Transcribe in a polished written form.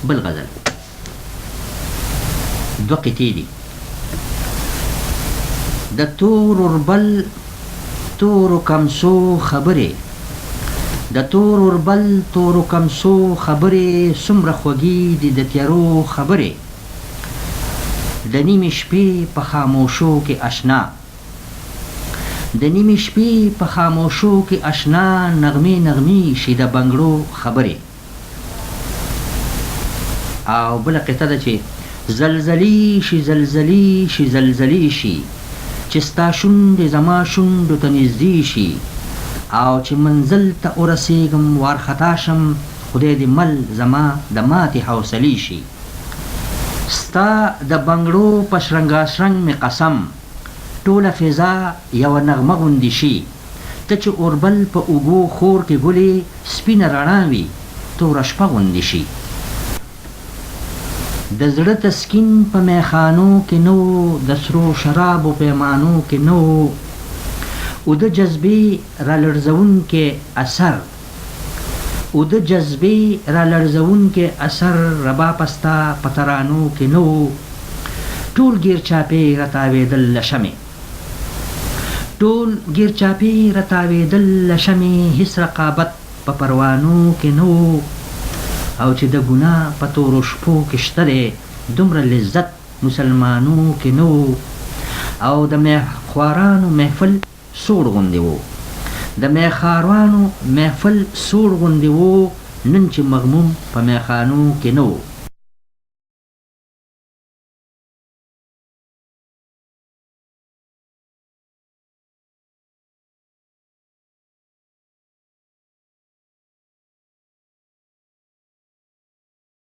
بل غزل دوه قطعې دي. د تور اوربل تورو کمڅو خبرې د تور اوربل تورو کمڅو خبرې څومره خوږې دي د تیارو خبرې د نیمې شپې په خاموشو کې اشنا د نیمې شپې په خاموشو کې اشنا نغمې نغمې شي د بنګړو خبرې. او بله قطعه ده چې زلزلې شي زلزلې شي زلزلې شي چې ستا شونډې زما شونډو ته نږدې شي او چې منزل ته ورسېږم وارخطا شم خدای دې مل زما د ماتې حوصلې شي ستا د بنګړو په شرنګاشرنګ مې قسم ټوله فضا یوه نغمه غوندې شي ته چې اوربل په اوږو خور کې ګلې سپینه رڼا وي توره شپه غوندې شي. د زړه تسکین په میخانو کې نه و د سرو شرابو پیمانو کې نه و اود جذبې رالړزوونکی اثر اود جذبې رالړزوونکی اثر ربابه ستا په ترانو کې نه و ټول ګیرچاپېره تاوېدل له شمې ټول ګیرچاپېره تاوېدل له شمې هیڅ رقابت په پروانو کې نه وو او چې د ګناه په تورو شپو کې شته دی دومره لذت مسلمانو کې نه وو او د میخوارانو محفل سوړ غوندې وو د میخاروانو محفل سوړ غوندې وو نن چې مغموم په میخانو کې نه وو.